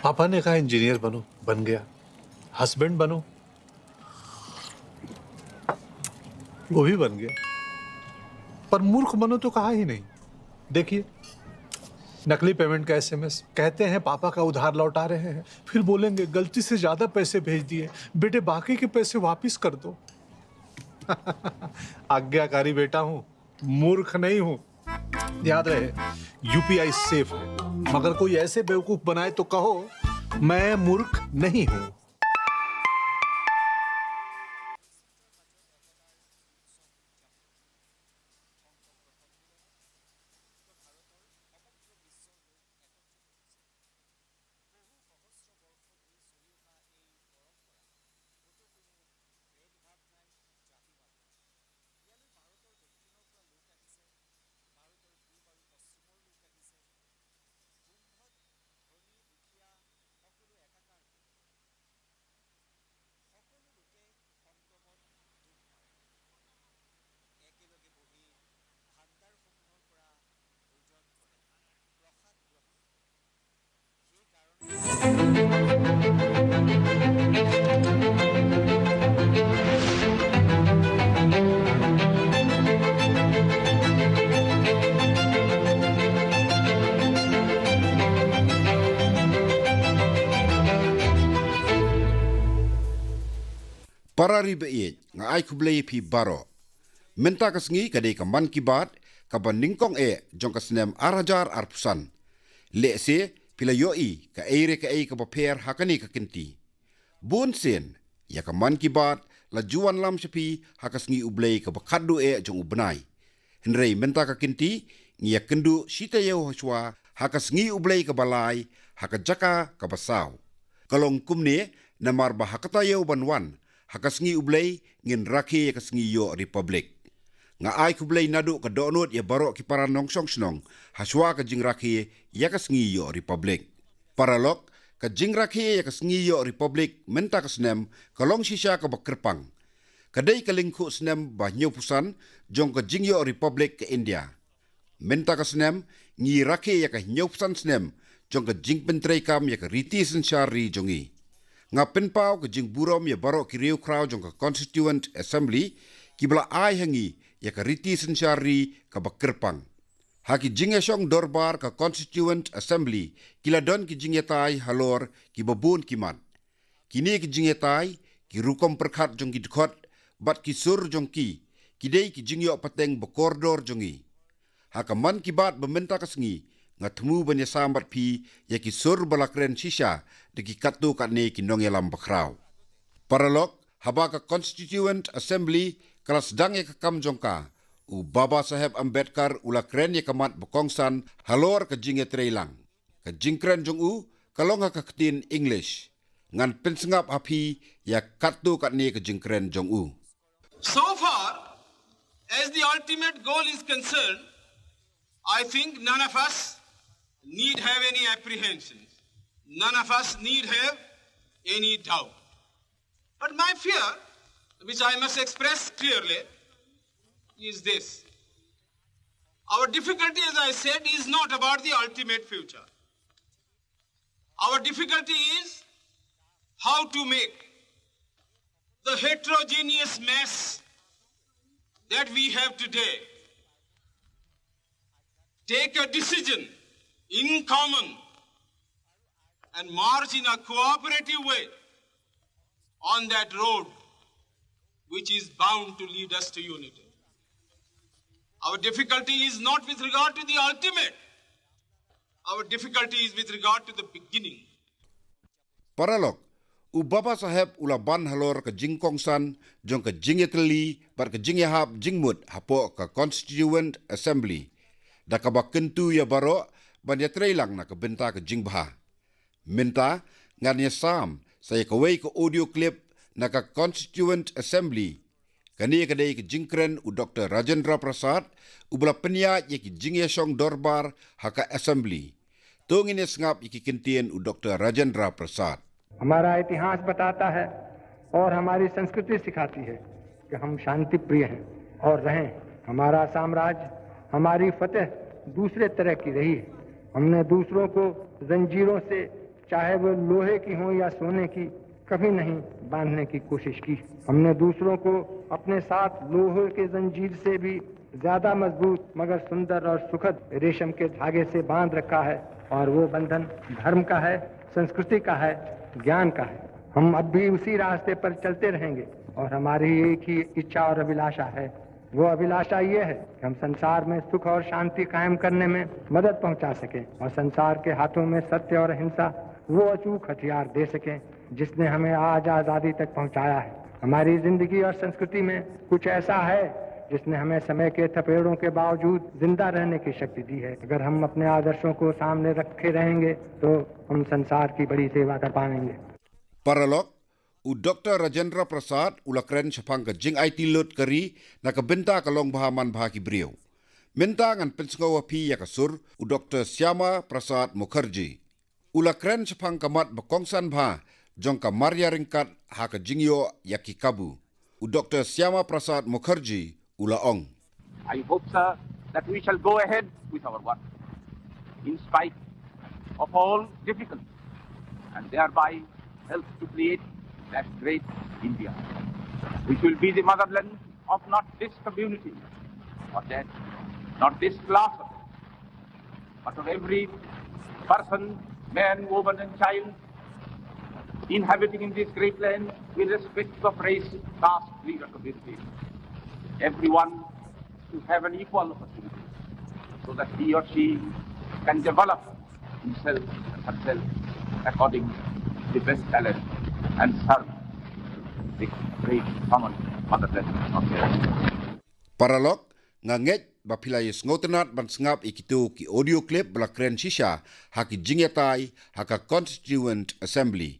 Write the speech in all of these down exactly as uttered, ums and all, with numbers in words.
पापा ने कहा इंजीनियर बनो, बन गया। हस्बैंड बनो, वो भी बन गया। पर मूर्ख बनो तो कहा ही नहीं। देखिए, नकली पेमेंट का एसएमएस, कहते हैं पापा का उधार लौटा रहे हैं, फिर बोलेंगे गलती से ज्यादा पैसे भेज दिए, बेटे बाकी के पैसे वापस कर दो। आज्ञाकारी बेटा हूँ, मूर्ख नहीं हूँ। याद रहे, यूपीआई सेफ है, मगर कोई ऐसे बेवकूफ बनाए तो कहो, मैं मूर्ख नहीं हूँ। Para ri ba ïeit, nga ai khublei ïa phi baroh. Mynta ka sngi ka dei ka Mann Ki Baat kaba nyngkong eh jong ka snem ar hajar arphew san. Lehse phi la ïohi kaei re kaei kaba pher ha kane ka kynti. Bun sien ïa ka Mann Ki Baat la ju wanlam sha phi ha ka sngi U Blei kaba khatduh eh jong u bnai. Hynrei mynta ka kynti ngi ïakynduh shi taïew hashwa ha ka sngi U Blei kaba lai ha ka jaka kaba saw. Ka long kumne namar ba ha ka taïew ban wan ha ka sngi U Blei ngin rakhe ïa ka sngi ïoh Republic. Nga ai khublei naduh ka dohnud ïa baroh ki para nongshong shnong hashwa ka jingrakhe ïa ka sngi ïoh Republic. Paralok, ka jingrakhe ïa ka sngi ïoh Republic mynta ka snem ka long shisha kaba kyrpang. Ka dei ka lyngkhuh snem ba hynñiewphew san jong ka jingïoh Republic ka India. Mynta ka snem ngi rakhe ïa ka hynñiewphew san snem jong ka jingpyntreikam ïa ka riti synshar ri jong ngi. Nga pynpaw ka jingburom ïa baroh ki riewkhraw jong ka Constituent Assembly kiba la ai ha ngi ïa ka riti synshar ri kaba kyrpang. Ha ki jingïashong dorbar ka Constituent Assembly ki la don ki jingïatai halor kiba bun ki mat. Kine ki jingïatai, ki rukom pyrkhat jong ki dkhot bad ki sur jong ki, ki dei ki jingïoh pateng ba kordor jong ngi. Ha ka Mann Ki Baat ba mynta ka sngi nga thmu ban ïasam bad phi ïa ki sur ba la kren shisha da ki katto katne ki nongïalam bakhraw. Paralok, haba ka Constituent Assembly ka la sdang ïa ka kam jong ka, u Baba Saheb Ambedkar u la kren ïa ka mat ba kongsan halor ka jingïatreilang. Ka jingkren jong u ka long ha ka ktien English. Ngan pynsngap ha phi ïa katto katne ka jingkren jong u. So far as the ultimate goal is concerned, I think none of us need have any apprehensions. None of us need have any doubt. But my fear, which I must express clearly, is this. Our difficulty, as I said, is not about the ultimate future. Our difficulty is how to make the heterogeneous mess that we have today take a decision in common and march in a cooperative way on that road which is bound to lead us to unity. Our difficulty is not with regard to the ultimate. Our difficulty is with regard to the beginning. Paralok, u Baba Saheb u la ban halor ka jingkongsan jong ka jingïatylli bad ka jingïahap jingmut hapoh ka Constituent Assembly. Da kaba kyntu ïa baroh ban ïatreilang na ka bynta ka jingbha. Mynta ngan ïasam sa ïa kawei ka audio clip na ka Constituent Assembly. Kane ka dei ka jingkren u Doctor Rajendra Prasad, uba la pynïaid ïa ki jingïashong dorbar ha ka Assembly. To ngin ïa sngap ïa ki kyntien u Doctor Rajendra Prasad. हमारा इतिहास बताता है और हमारी संस्कृति सिखाती है कि हम शांति प्रिय हैं और रहें। हमारा साम्राज्य, हमारी फतेह दूसरे तरह की रही है। हमने दूसरों को जंजीरों से चाहे वो लोहे की हो या सोने की, कभी नहीं बांधने की कोशिश की। हमने दूसरों को अपने साथ लोहे के जंजीर से भी ज्यादा मजबूत, मगर सुंदर और सुखद रेशम के धागे से बांध रखा है, और वो बंधन धर्म का है, संस्कृति का है, ज्ञान का है। हम अब भी उसी रास्ते पर चलते रहेंगे, और हमारी एक ही इच्छा और अभिलाषा है। वो अभिलाषा ये है कि हम संसार में सुख और शांति कायम करने में मदद पहुंचा सकें, और संसार के हाथों में सत्य और अहिंसा वो अचूक हथियार दे सकें, जिसने हमें आज आजादी तक पहुंचाया है। हमारी जिंदगी और संस्कृति में कुछ ऐसा है, जिसने हमें समय के थपेड़ों के बावजूद जिंदा रहने की शक्ति दी है। अगर हम अपने आदर्शों को सामने रखे रहेंगे, तो हम संसार की बड़ी सेवा कर पाएंगे। Paralok, u Doktor Rajendra Prasad u la kren shaphang ka jingaiti lut ka ri na ka bynta ka long bha man bha ki briew. Mynta ngan pynsngew ha phi ïa ka sur u Doktor Shyama Prasad Mukherjee. U la kren shaphang ka mat ba kongsan bha jong ka mar ïaryngkat ha ka jingïoh ïa ki kabu. U Doktor Shyama Prasad Mukherjee u la ong. I hope, sir, that we shall go ahead with our work in spite of all difficulties and thereby help to create that great India, which will be the motherland of not this community or that, not this class of, but of every person, man, woman and child inhabiting in this great land, irrespective of race, caste, creed or community. Everyone to have an equal opportunity so that he or she can develop himself and herself according to the best talent and serve the great common motherland of the earth. Paralok, nga ngeit ba phi la ïa sngewtynnat ban sngap ïa kito ki audio clip ba la kren shisha ha ki jingïatai ha ka Constituent Assembly.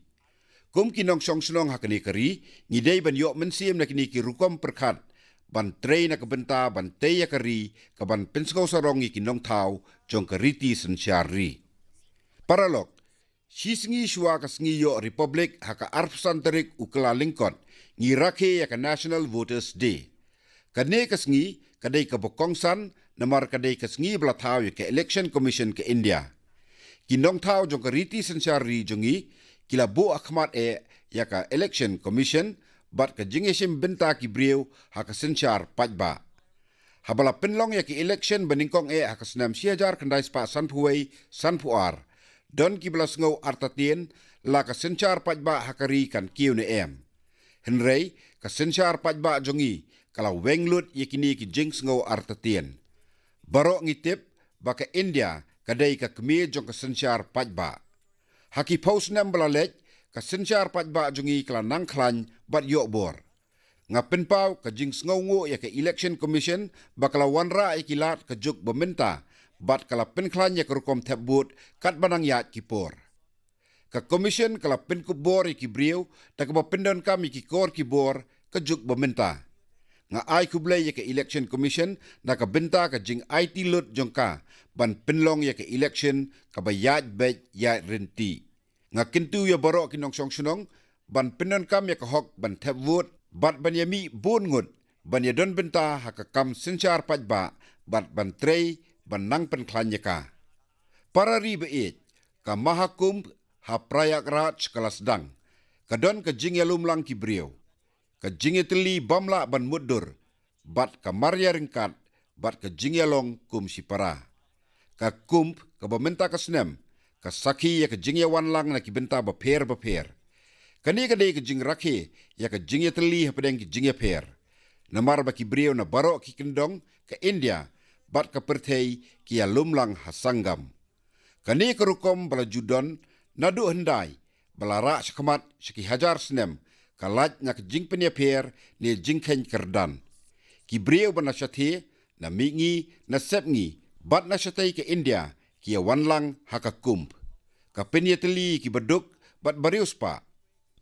Kum ki nongshong shnong ha kane ka ri, ngi dei ban ïoh mynsiem na kine ki rukom pyrkhat ban trei na ka bynta ban tei ïa ka ri, ka ban pynsngew sarong ïa ki nongthaw jong ka riti synshar ri. Paralok, shi sngi shuwa ka sngi ïoh Republic ha ka arphew san tarik u Kyllalyngkot, ngi rakhe ïa ka National Voters Day. Kane ka sngi ka dei kaba kongsan namar ka dei ka sngi ba la thaw ïa ka Election Commission ka India. Ki nongthaw jong ka riti synshar ri jong ngi ki la buh ha khmat eh ïa ka Election Commission bad ka jingïashim bynta ki briew ha ka synshar paidbah. Haba la pynlong ïa ka election ba nyngkong eh ha ka snem shi hajar khyndai spah sanphew wei sanphew ar, don kiba la sngew artatien la ka synshar paidbah ha ka ri kan kiew ne em. Hynrei ka synshar paidbah jong ngi ka la weng lut ïa kine ki jingsngew artatien. Baroh ngi tip ba ka India ka dei ka kmie jong ka synshar paidbah. Ha ki phew snem ba la leit, ka synshar paidbah jong ngi ka la nang khlaiñ bad ïoh bor. Nga pynpaw ka jingsngewnguh ïa ka Election Commission ba ka la wanrah ïa ki lad ka juk ba mynta bad ka la pynkhlaiñ ïa ka rukom thep vote katba nang ïaid ki por. Ka Commission ka la pynkup bor ïa ki briew da kaba pyndonkam ïa ki kor ki bor ka juk ba mynta. Nga ai khublei ïa ka Election Commission na ka bynta ka jingaiti lut jong ka ban pynlong ïa ka election kaba ïaid beit ïaid ryntih. Nga kyntu ïa baroh ki nongshong shnong ban pyndonkam ïa ka hok ban thep vote bad ban ïa mih bun ngut ban ïa don bynta ha ka kam synshar paidbah bad ban trei ban nang pynkhlaiñ ïa ka. Para ri ba ïeit, ka Mahakumbh ha Prayagraj ka la sdang. Ka don ka jingïalumlang ki briew, ka jingïatylli bym lah ban mutdur bad ka mar ïaryngkat bad ka jingïalong kum shipara. Ka Kumbh kaba mynta ka snem ka sakhi ïa ka jingïawanlang na ki bynta bapher bapher. Kane ka dei ka jingrakhe ïa ka jingïatylli hapdeng ki jingïapher. Namar ba ki briew na baroh ki kyndong ka India bad ka pyrthei ki ïalumlang ha Sangam. Kane ka rukom ba la ju don naduh hyndai ba la rah shakhmat sha ki hajar snem, ka lait na ka jingpynïapher ne jingkheiñ kyrdan. Ki briew ba na shathie, na mihngi, na sepngi bad na shatei ka India ki ïawanlang ha ka Kumbh. Ka pynïatylli ïa ki baduk bad bariewspah.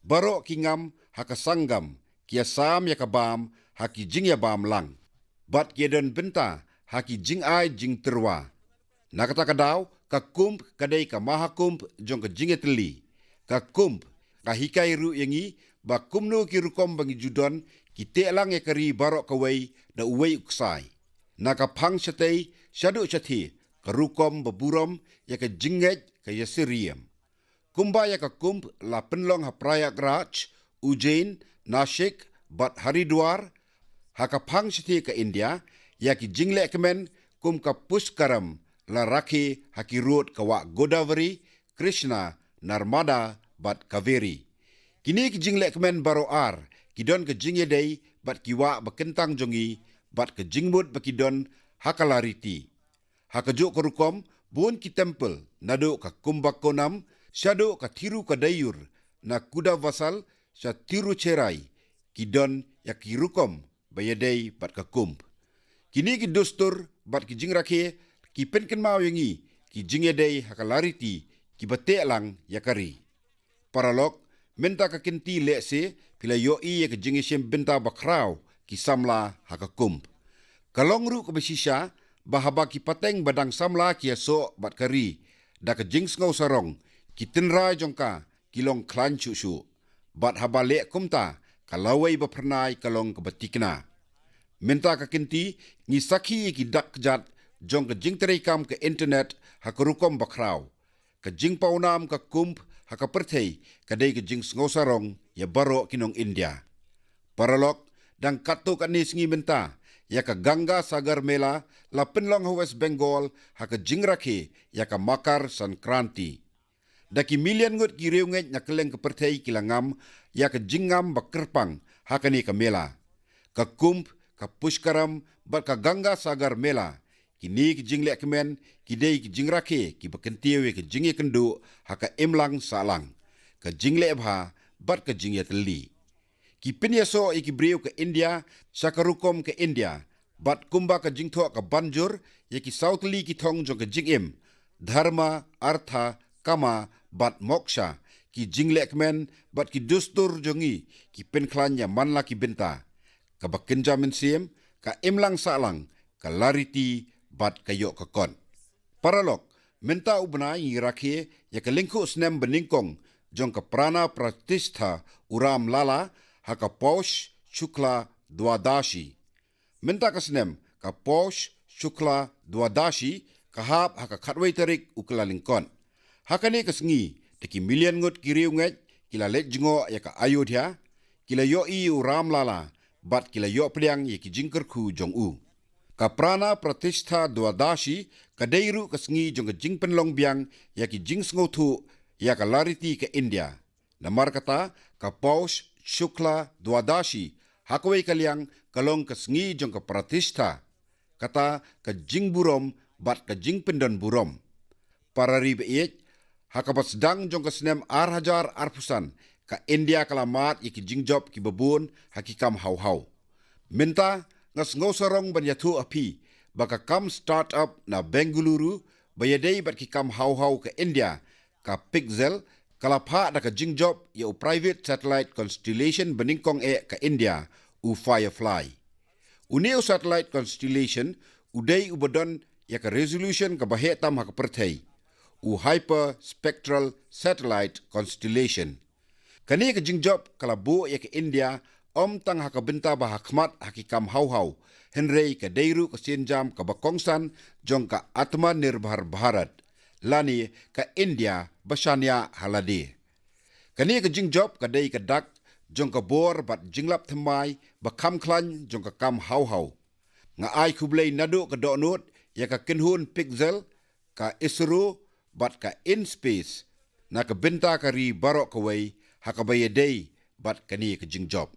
Baroh ki ngam ha ka Sangam ki ïasam ïa ka bam ha ki jingïabam lang bad ki ïadon bynta ha ki jingai jingtyrwa. Na kata ka daw, ka Kumbh ka dei ka Mahakumbh jong ka jingïatylli. Ka Kumbh ka hikai ruh ïa ngi ba kumno ki rukom ba ngi ju don ki teh lang ïa ka ri baroh kawei da uwei u ksai. Na ka phang shatei shaduh shathie, ka rukom ba burom ïa ka jingngeit ka ïasyriem. Kumba ïa ka Kumbh la pynlong ha Prayagraj, Ujjain, Nashik, bad Haridwar, ha ka phang shathie ka India, ïa ki jinglehkmen kum ka Pushkaram la rakhe ha ki rud ka wah Godavari, Krishna, Narmada, bad Kaveri. Kine ki jinglehkmen baroh ar ki don ka jingïadei bad ki wah ba kyntang jong ngi, bad ka jingmut ba ki don ha ka lariti. Ha kajuh ka rukom, bun ki temple, naduh ka Kumbakonam shaduh ka Thirukadayur, na Kudavasal sha Tiruchirrai, ki don ïa ki rukom ba ïadei bad ka Kumbh. Kine ki dustur bad ki jingrakhe ki pynkynmaw ïa ngi ki jingïadei ha ka lariti kiba teh lang ïa ka ri. Paralok, mynta ka kynti lehse phi la ïohi ïa ka jingïashim bynta bakhraw ki samla ha ka Kumbh. Ka long ruh kaba shisha ba haba ki pateng ba dang samla ki ïasoh bad ka ri, da ka jingsngew sarong, ki tynrai jong ka ki long khlaiñ shuh shuh. Bad haba leh kumta, ka lawei ba phyrnai ka long kaba tikna. Mynta ka kynti, ngi sakhi ïa ki dak kjat jong ka jingtreikam ka internet ha ka rukom bakhraw. Ka jingpawnam ka Kumbh ha ka pyrthei ka dei ka jingsngew sarong ïa baroh ki nong India. Paralok, dang katto katne sngi mynta, ïa ka Ganga Sagar Mela la pynlong ha West Bengal ha ka jingrakhe ïa ka Makar Sankranti. Da ki million ngut ki riewngeit na kylleng ka pyrthei ki la ngam ïa ka jingngam ba kyrpang ha kane ka mela. Ka Kumbh, ka Pushkaram, bad ka Ganga Sagar Mela, kine ki jinglehkmen ki dei ki jingrakhe kiba kyntiew ïa ka jingïakynduh ha ka imlang sahlang, ka jingleh bha, bad ka jingïatylli. Ki pynïasoh ïa ki briew ka India sha ka rukom ka India, bad kumba ka jingthoh ka ban jur ïa ki saw tylli ki thong jong ka jingim: dharma, artha, kama, bad moksha. Ki jinglehkmen bad ki dustur jong ngi ki pynkhlaiñ ïa man la ki bynta, kaba kynja mynsiem, ka imlang sahlang, ka lariti, bad ka ïoh ka kot. Paralok, mynta u bnai ngi rakhe ïa ka lyngkhuh snem banyngkong jong ka Prana Pratishtha u Ram Lala ha ka Paush Shukla Dwadashi. Mynta ka snem, ka Paush Shukla Dwadashi ka hap ha ka khatwei tarik u Kyllalyngkot. Ha kane ka sngi, da ki million ngut ki riewngeit ki la leit jngoh ïa ka Ayodhya, ki la ïohi u Ram Lala, bad ki la ïoh pdiang ïa ki jingkyrkhu jong u. Ka Prana Pratishtha Dwadashi ka dei ruh ka sngi jong ka jingpynlong biang ïa ki jingsngewthuh ïa ka lariti ka India. Namar kata, ka Paush Shukla Dwadashi ha kawei ka liang ka long ka sngi jong ka Pratishtha, kata ka jingburom bad ka jingpyndonburom. Para ri ba ïeit, ha kaba sdang jong ka snem ar hajar arphew san, ka India ka la mad ïa ki jingjop kiba bun ha ki kam haw haw. Mynta, nga sngew sarong ban ïathuh ha phi ba ka kam start-up na Bengaluru ba ïadei bad ki kam haw haw ka India, ka Pixel, ka la phah da ka jingjop ïa u private satellite constellation banyngkong eh ka India, u Firefly. Une u satellite constellation u dei uba don ïa ka resolution kaba heh tam ha ka pyrthei, u Hyperspectral Satellite Constellation. Kane ka jingjop ka la buh ïa ka India ym tang ha ka bynta ba ha khmat ha ki kam haw haw, hynrei ka dei ruh ka sienjam kaba kongsan jong ka Atmanirbhar Bharat, lane ka India ba shaniah ha lade. Kane ka jingjop ka dei ka dak jong ka bor bad jinglap thymmai ba kham khlaiñ jong ka kam haw haw. Nga ai khublei naduh ka dohnud ïa ka kynhun Pixel, ka ISRO, bad ka InSpace na ka bynta ka ri baroh kawei ha kaba ïadei bad kane ka jingjop.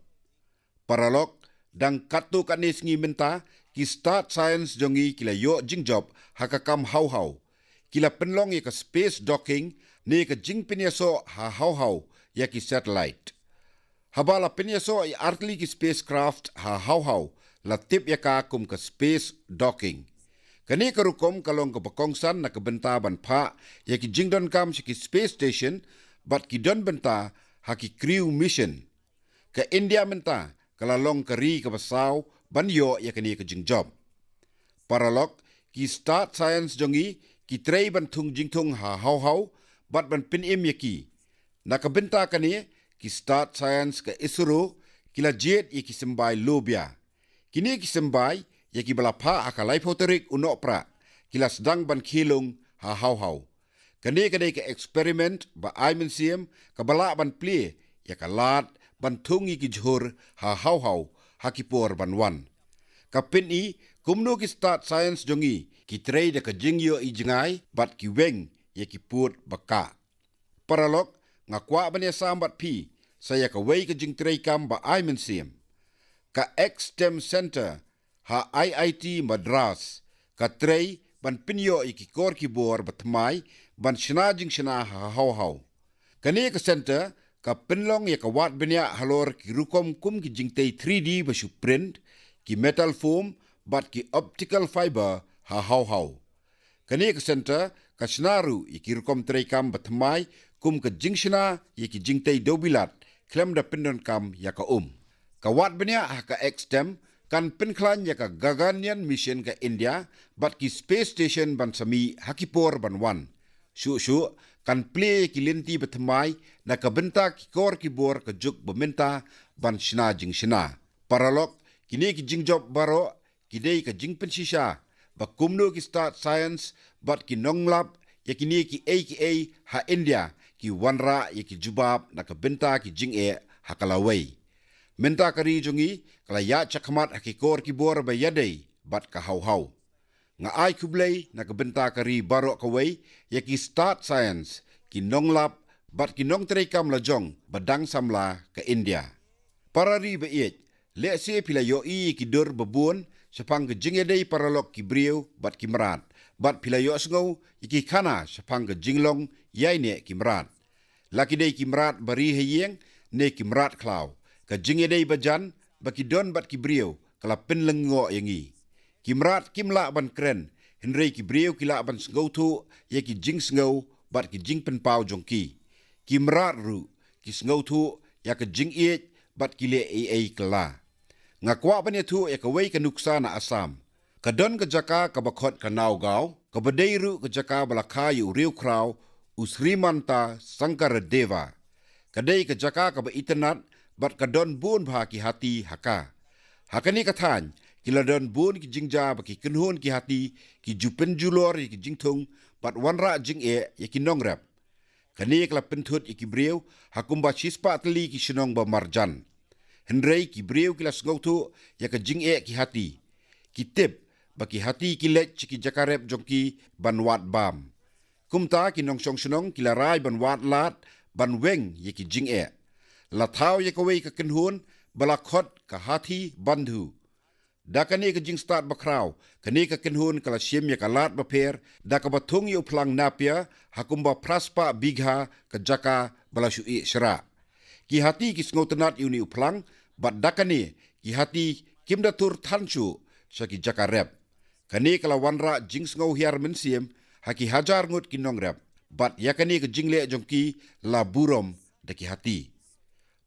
Paralok, dang katto katne sngi mynta, ki stad science jong ngi ki la ïoh jingjop ha ka kam haw haw. Ki la pynlong ïa ka space docking, ne ka jingpynïasoh ha haw haw ïa ki satellite. Haba la pynïasoh ïa artylli ki spacecraft ha haw haw, la tip ïa ka kum ka space docking. Kane ka rukom ka long kaba kongsan na ka bynta ban phah ïa ki jingdonkam sha ki space station bad ki don bynta ha ki crew mission. Ka India mynta ka la long ka ri kaba saw ban ïoh ïa kane ka jingjop. Paralok, ki stad science jong ngi ki trei ban thung jingthung ha haw haw bad ban pynim ïa ki. Na ka bynta kane, ki stad science ka ISRO ki la jied ïa ki symbai low bia. Kine ki symbai, ïa kiba la phah ha ka laiphew tarik u Nohprah, ki la sdang ban khie lung ha haw haw. Kane ka dei ka experiment ba ai mynsiem kaba lah ban plie ïa ka lad ban thung ïa ki jhur ha haw haw ha ki por ban wan. Ka pyni kumno ki stad science jong ngi ki trei da ka jingïohi jngai bad ki weng ïa ki pud ba kah. Paralok, nga kwah ban ïasam bad phi sa ïa kawei ka jingtrei kam ba ai mynsiem. Ka X-TEM Center ha I I T Madras ka trei ban pynïoh ïa ki kor ki bor ba thymmai ban shna jingshna ha haw haw. Kane ka center ka pynlong ïa ka wad bniah halor ki rukom kum ki jingtei three D ba shu print, ki metal foam bad ki optical fiber ha haw haw. Kane ka center ka shna ruh ïa ki rukom trei kam ba thymmai kum ka jingshna ïa ki jingtei dewbilat khlem da pyndonkam ïa ka um. Ka wad bniah ha ka X-TEM kan pynkhlaiñ ïa ka Gaganyaan mission ka India bad ki space station ban sa mih ha ki por ban wan. Shuh shuh kan plie ïa ki lynti ba thymmai na ka bynta ki kor ki bor ka juk ba mynta ban shna jingshna. Paralok, kine ki jingjop baroh ki dei ka jingpynshisha ba kumno ki stad science bad ki nonglap ïa kine kiei kiei ha India ki wanrah ïa ki jubab na ka bynta ki jingeh ha ka lawei. Mynta ka ri jong ngi ka la ïaid shakhmat ha ki kor ki bor ba ïadei bad ka haw haw. Nga ai khublei na ka bynta ka ri baroh kawei ïa ki stad science, ki nonglap bad ki nongtrei kam lajong ba dang samla ka India. Para ri ba ïeit, lehse phi la ïohi ïa ki dur ba bun shaphang ka jingïadei paralok ki briew bad ki mrad, bad phi la ïohsngew ïa ki khana shaphang ka jinglong ïaineh ki mrad. La ki dei ki mrad ba ri ha ïing ne ki mrad khlaw, ka jingïadei bajan ba ki don bad ki briew ka la pynlyngngoh ïa ngi. Ki mrad kim lah ban kren, hynrei ki briew ki lah ban sngewthuh ïa ki jingsngew bad ki jingpynpaw jong ki. Ki mrad ruh ki sngewthuh ïa ka jingïeit bad ki leh ei ei kylla. Nga kwah ban ïathuh ïa kawei ka nuksa na Assam. Ka don ka jaka kaba khot ka Nagaon, kaba dei ruh ka jaka ba la kha ïa u riewkhraw u Srimanta Sankaradeva. Ka dei ka jaka kaba itynnad bad ka don bun bha ki hati ha ka. Ha kane ka thaiñ ki la don bun ki jingjia ba ki kynhun ki hati ki ju pynjulor ïa ki jingthung bad wanrah jingeh ïa ki nongrep. Kane ka la pynthut ïa ki briew ha kumba shispah tylli ki shnong ba marjan. Hynrei ki briew ki la sngewthuh ïa ka jingeh ki hati. Ki tip ba ki hati ki leit sha ki jaka rep jong ki ban wad bam. Kumta ki nongshong shnong ki la rai ban wad lad ban weng ïa ki jingeh. La thaw ïa kawei ka kynhun ba la khot ka Hathi Bandhu. Da kane ka jingstad bakhraw, kane ka kynhun ka la shim ïa ka lad bapher da kaba thung ïa u phlang Napier ha kumba phraspah bigha ka jaka ba la shu ïeh shrah. Ki hati ki sngewtynnad ïa une u phlang bad da kane ki hati kim da tur than shuh sha ki jaka rep. Kane ka la wanrah jingsngew hiar mynsiem ha ki hajar ngut ki nongrep bad ïa kane ka jingleh jong ki la burom da ki hati.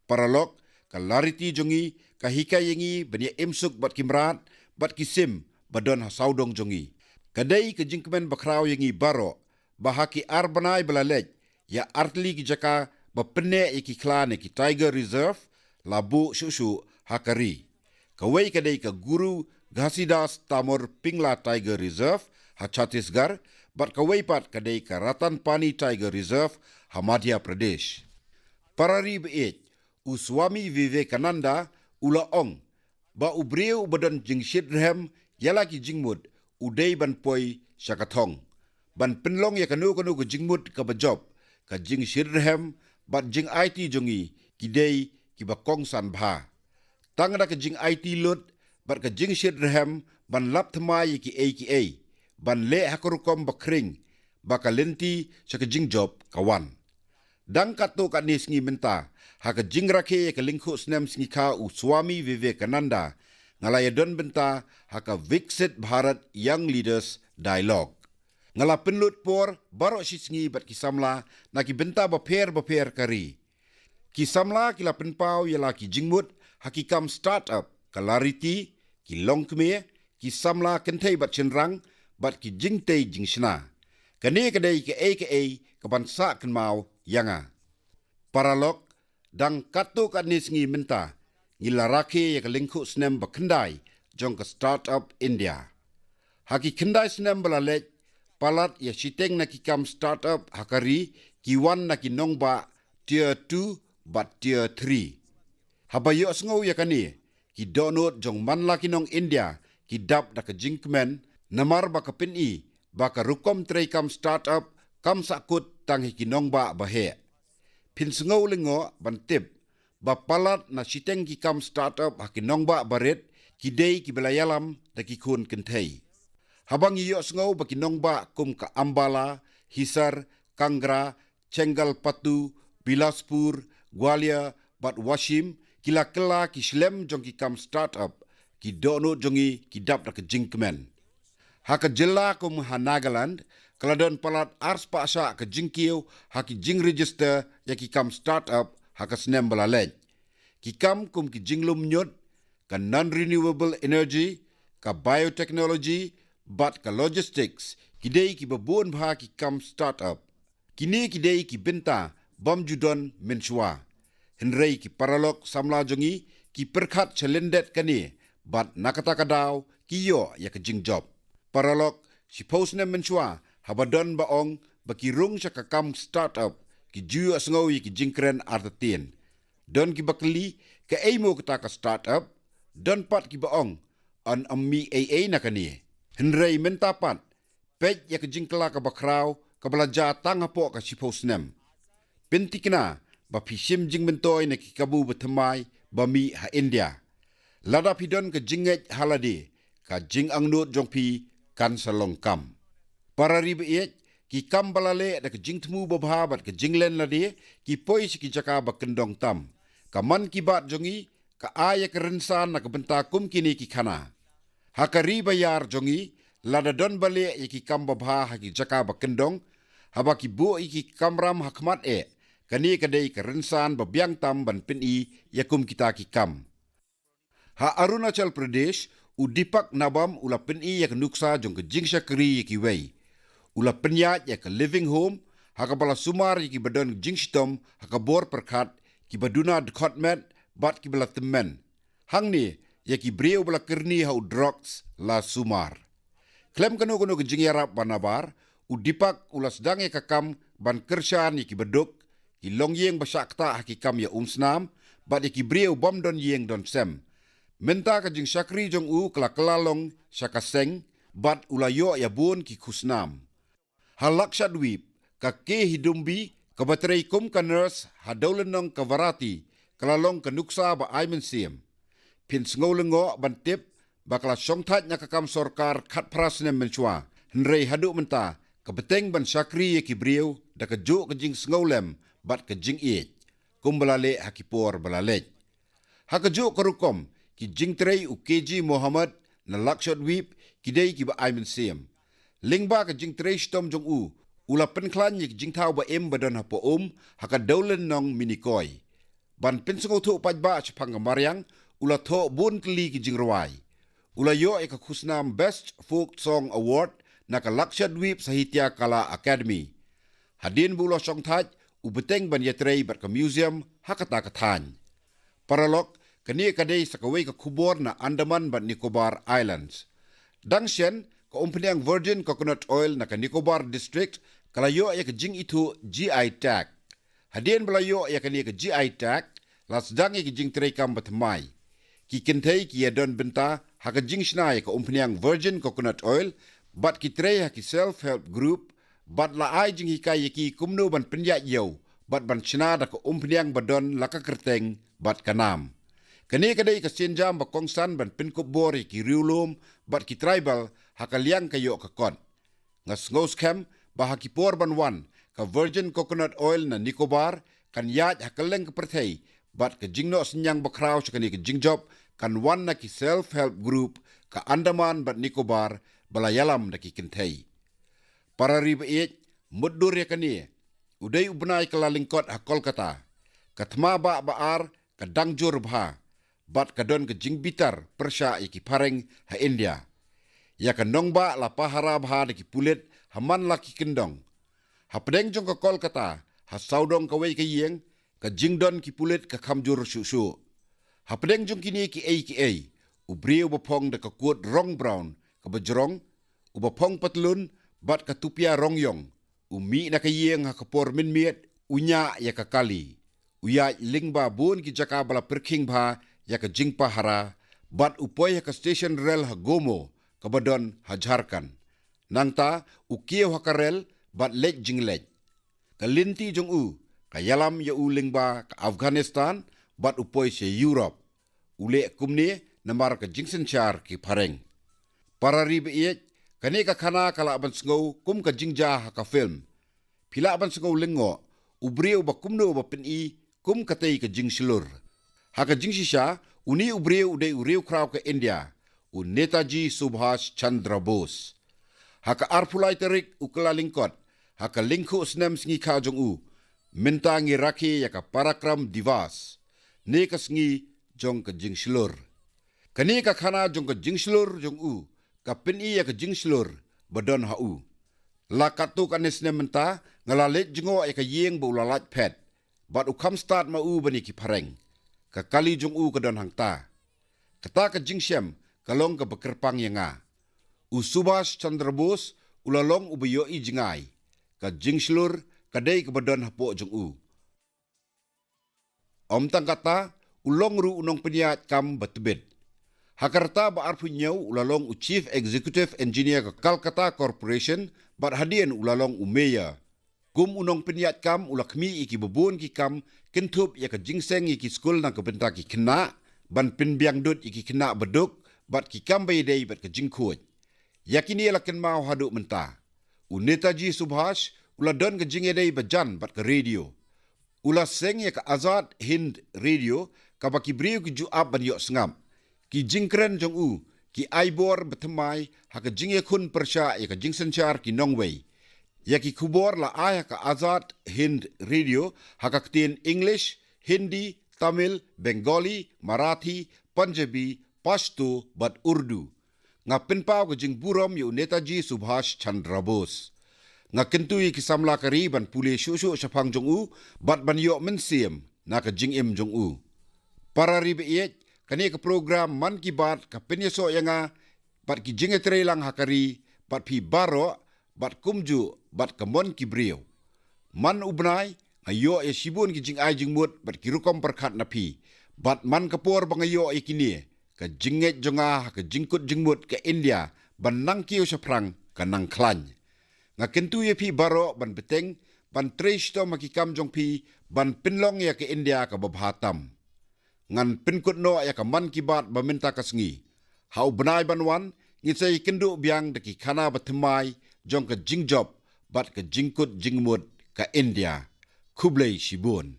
Paralok, ka lariti jong ngi ka hikai ïa ngi ban ïa imsuk bad ki mrad bad ki sim ba don ha sawdong jong ngi. Ka dei ka jingkmen bakhraw ïa ngi baroh ba ha ki ar bnai ba la leit ïa artylli ki jaka ba pynneh ïa ki khla ne ki Tiger Reserve la buh shuh shuh ha ka ri. Kawei ka dei ka Guru Ghasidas Tamar Pingla Tiger Reserve ha Chhattisgarh bad kawei pat ka dei ka Ratan Pani Tiger Reserve ha Madhya Pradesh. Para ri ba ïeit, u Swami Vivekananda u la ong ba u briew uba don jingshit rhem ïa la ki jingmut u dei ban poi sha ka thong ban pynlong ïa kano kano ka jingmut kaba jop. Ka jingshit rhem bad jingaiti jong ngi ki dei kiba kongsan bha. Tang da ka jingaiti lut bad ka jingshit rhem ban lap thymmai ïa kiei kiei ban leh ha ka rukom ba khring ba ka lynti sha ka jingjop ka wan. Dang katto katne sngi mynta ha ka jingrakhe ïa ka lyngkhuh snem sngikha u Swami Vivekananda, nga la ïadon bynta ha ka Viksit Bharat Young Leaders Dialogue. Nga la pynlut por baroh shi sngi bad ki samla na ki bynta bapher bapher ka ri. Ki samla ki la pynpaw ïa la ki jingmut ha ki kam start-up, ka lariti, ki longkmie, ki samla kynthei bad shynrang bad ki jingtei jingshna. Kane ka dei kaei kaei ka ban sah kynmaw ïa nga. Paralok, dang katto katne sngi mynta ngi la rakhe ïa ka lyngkhuh snem ba khyndai jong ka Startup India. Ha ki khyndai snem ba la leit, palat ïa shiteng na ki kam startup ha ka ri ki wan na ki nongbah tier two bad tier three. Haba ïohsngew ïa kane, ki dohnud jong man la ki nong India ki dap da ka jingkmen, namar ba ka pyni ba ka rukom treikam startup kam sahkut tang ha ki nongbah ba heh. Phin sngew lyngngoh ban tip ba palat na shiteng ki kam startup ha ki nongbah barit ki dei kiba la ïalam da ki khun kynthei. Haba ngi ïohsngew ba ki nongbah kum ka Ambala, Hisar, Kangra, Chengalpattu, Bilaspur, Gwalior bad Washim ki la kylla ki shlem jong ki kam startup, ki dohnud jong ngi ki dap da ka jingkmen. Ha ka jylla kum ha Nagaland, ka la don palat ar spah shah ka jingkiew ha ki jingregister ïa ki kam startup ha ka snem ba la leit. Ki kam kum ki jinglum ñiut, ka non-renewable energy, ka biotechnology bad ka logistics ki dei kiba bun bha ki kam startup. Kine ki dei ki bynta bym ju don mynshuwa. Hynrei ki paralok samla jong ngi ki pyrkhat shalyndet kane bad na kata ka daw ki ïoh ïa ka jingjop. Paralok, shiphew snem mynshuwa, haba don ba ong ba ki rung sha ka kam startup, ki ju ïohsngew ïa ki jingkren artatien. Don kiba kylli, kaei mo kata ka startup? Don pat kiba ong, yn ym mih ei ei na kane. Hynrei mynta pat, peit ïa ka jingkylla kaba khraw kaba la jia tang hapoh ka shiphew snem. Pynthikna ba phi shim jingmyntoi na ki kabu bathymmai ba mih ha India. Lada phi don ka jingngeit ha lade, ka jingangnud jong phi kan sa long kam. Para ri ba ïeit, ki kam ba la leh da ka jingthmu babha bad ka jinglen lade ki poi sha ki jaka ba kyndong tam. Ka Mann Ki Baat jong ngi ka ai ïa ka rynsan na ka bynta kum kine ki khana. Ha ka ri ba ïar jong ngi, lada don ba leh ïa ki kam babha ha ki jaka ba kyndong, haba ki buh ïa ki kamram ha khmat eh, kane ka dei ka rynsan ba biang tam ban pyni ïa kum kita ki kam. Ha Arunachal Pradesh, u Deepak Nabam u la pyni ïa ka nuksa jong ka jingshakri ïa kiwei. U la pynïaid ïa ka Living Home, ha kaba la sumar ïa kiba don jingshitom ha ka bor pyrkhat, kiba duna dkhot met bad kiba la tymmen. Hangne, ïa ki briew ba la kyrni ha u drugs la sumar. Khlem kano kano ka jingïarap ba nabar, u Deepak u la sdang ïa ka kam ban kyrshan ïa kiba duk, ki longïing ba shah ktah ha ki kam ïa umsnam, bad ïa ki briew bym don ïing don sem. Mynta ka jingshakri jong u ka la kylla long sha ka seng, bad u la ïoh ïa bun ki khusnam. Ha Lakshadweep, ka Kay Hidumbi, kaba trei kum ka nurse ha Dowlynnong Kavaratti, ka la long ka nuksa ba ai mynsiem. Phin sngew lyngngoh ban tip ba ka la shongthait na ka kam sorkar khatphra snem mynshuwa, hynrei haduh mynta ka bteng ban shakri ïa ki briew da kajuh ka jingsngewlem bad ka jingïeit, kumba la leh ha ki por ba la leit. Ha kajuh ka rukom, ki jingtrei u K G Mohammed na Lakshadweep ki dei kiba ai mynsiem. Lyngba ka jingtrei shitom jong u, u la pynkhlaiñ ïa ki jingthaw ba im ba don hapoh um ha ka Dowlynnong Mini Koi. Ban pynsngewthuh paidbah shaphang ka mariang, u la thoh bun tylli ki jingrwai. U la ïoh ïa ka khusnam Best Folk Song Award na ka Lakshadweep Sahitya Kala Academy. Hadien ba u la shongthait, u bteng ban ïatrei bad ka museum ha kata ka thaiñ. Paralok, kane ka dei sa kawei ka khubor na Andaman bad Nicobar Islands. Dang shen, ka umphniang Virgin Coconut Oil na ka Nicobar District ka la ïoh ïa ka jingithuh G I tag. Hadien ba la ïoh ïa kane ka G I tag, la sdang ïa ka jingtreikam bathymmai. Ki kynthei ki ïadon bynta ha ka jingshna ïa ka umphniang Virgin Coconut Oil, bad ki trei ha ki self-help group, bad la ai jinghikai ïa ki kumno ban pynïaid ïew bad ban shna da ka umphniang ba don la ka kyrteng bad ka nam. Kane ka dei ka sienjam ba kongsan ban pynkup bor ïa ki riewlum bad ki tribal ha ka liang ka ïoh ka kot. Nga sngewskhem ba ha ki por ban wan, ka Virgin Coconut Oil na Nicobar kan ïaid ha kylleng ka pyrthei, bad ka jingnoh synñiang bakhraw sha kane ka jingjop kan wan na ki self-help group ka Andaman bad Nicobar ba la ïalam da ki kynthei. Para ri ba ïeit, mutdur ïa kane, u dei u bnai Kyllalyngkot ha Kolkata. Ka thma bah ba ar ka dang jur bha, bad ka don ka jingbitar pyrshah ïa ki phareng ha India. Ïa ka nongbah la pahara bha da ki pulit ha man la ki kyndong. Hapdeng jong ka Kolkata, ha sawdong kawei ka ïing, ka jingdon ki pulit ka kham jur shuh shuh. Hapdeng jong kine kiei kiei, u briew ba phong da ka kot rong brown kaba jrong, uba phong patlun, bad ka Tupia Rongyong, u mih na ka ïing ha ka por mynmiet, u ñiah ïa ka kali. U ïaid lyngba bun ki jaka ba la pyrkhing bha ïa ka jingpahara, bad u poi ha ka station rel ha Gomo, kaba don ha Jharkhand. Nangta, u kiew ha ka rel, bad leit jingleit. Ka lynti jong u ka ïalam ïa u lyngba ka Afghanistan, bad u poi sha Europe. U leh kumne namar ka jingsynshar ki phareng. Para ri ba ïeit, kane ka khana ka lah ban sngew kum ka jingjia ha ka film. Phi lah ban sngew lyngngoh, u briew ba kumno ba pyni kum katei ka jingshlur. Ha ka jingshisha, une u briew u dei u riewkhraw ka India, u Netaji Subhash Chandra Bose. Ha ka arphew lai tarik u Kyllalyngkot, ha ka lyngkhuh snem sngi kha jong u, mynta ngi rakhe ïa ka Parakram Divas, ne ka sngi jong ka jingshlur. Kane ka khana jong ka jingshlur jong u, ka pyni ïa ka jingshlur ba don ha u. La katto katne snem mynta, nga la leit jngoh ïa ka ïing ba u la lait phet, bad u kham stad ma u ban ïa ki phareng. Ka kali jong u ka don hangta. Kata ka jingshem ka long kaba kyrpang ïa nga. U Subhash Chandra Bose u la long uba ïohi jngai. Ka jingshlur ka dei kaba don hapoh jong u. Ym tang kata, u long ruh u nongpynïaid kam ba tbit. Ha ka rta ba arphew hynñiew u la long u Chief Executive Engineer ka Calcutta Corporation, bad hadien u la long u Mayor. Kum u nongpynïaid kam u la khmih ïa kiba bun ki kam, kynthup ïa ka jingseng ïa ki skul na ka bynta ki khynnah, ban pynbiang dud ïa ki khynnah baduk, bad ki kam ba ïadei bad ka jingkhuid. Ïa kine la kynmaw haduh mynta. U Netaji Subhash u la don ka jingïadei ba jan bad ka radio. U la seng ïa ka Azad Hind Radio, kaba ki briew ki ju ap ban ïoh sngap. Ki jingkren jong u ki ai bor ba thymmai ha ka jingïakhun pyrshah ïa ka jingsynshar ki nongwei. Ïa ki khubor la ai ha ka Azad Hind Radio ha ka ktien English, Hindi, Tamil, Bengali, Marathi, Punjabi, Pashto bad Urdu. Nga pynpaw ka jingburom ïa u Netaji Subhash Chandra Bose. Nga kyntu ïa ki samla ka ri ban pule shuh shuh shaphang jong u, bad ban ïoh mynsiem na ka jingim jong u. Para ri ba ïeit, kane ka program Mann Ki Baat ka pynïasoh ïa nga bad ki jingïatreilang ha ka ri, bad phi baroh, bad kumjuh bad ka mon ki briew. Man u bnai, nga ïoh ïa shibun ki jingai jingmut bad ki rukom pyrkhat na phi. Bad man ka por ba nga ïoh ïa kine, ka jingngeit jong nga ha ka jingkut jingmut ka India ban nang kiew shaphrang ka nang khlaiñ. Nga kyntu ïa phi baroh ban bteng, ban trei shitom ha ki kam jong phi, ban pynlong ïa ka India kaba bha tam. Ngan pynkut noh ïa ka Mann Ki Baat ba mynta ka sngi. Ha u bnai ban wan, ngin sa ïakynduh biang da ki khana ba thymmai jong ka jingjop bad ka jingkut jingmut ka India. Khublei shibun.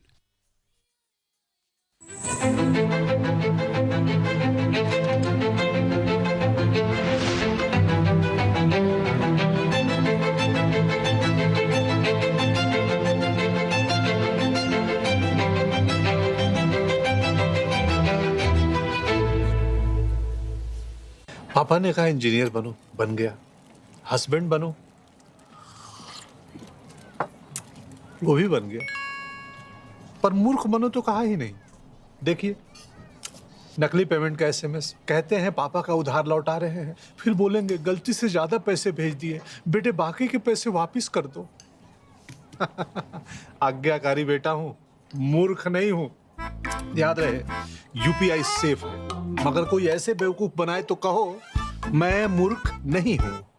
पापा ने कहा इंजीनियर बनो, बन गया। हस्बैंड बनो, वो भी बन गया। पर मूर्ख बनो तो कहा ही नहीं। देखिए, नकली पेमेंट का एसएमएस, कहते हैं पापा का उधार लौटा रहे हैं, फिर बोलेंगे गलती से ज्यादा पैसे भेज दिए, बेटे बाकी के पैसे वापस कर दो। आज्ञाकारी बेटा हूँ, मूर्ख नहीं हूँ। याद रहे, यूपीआई सेफ है, मगर कोई ऐसे बेवकूफ बनाए तो कहो मैं मूर्ख नहीं हूँ।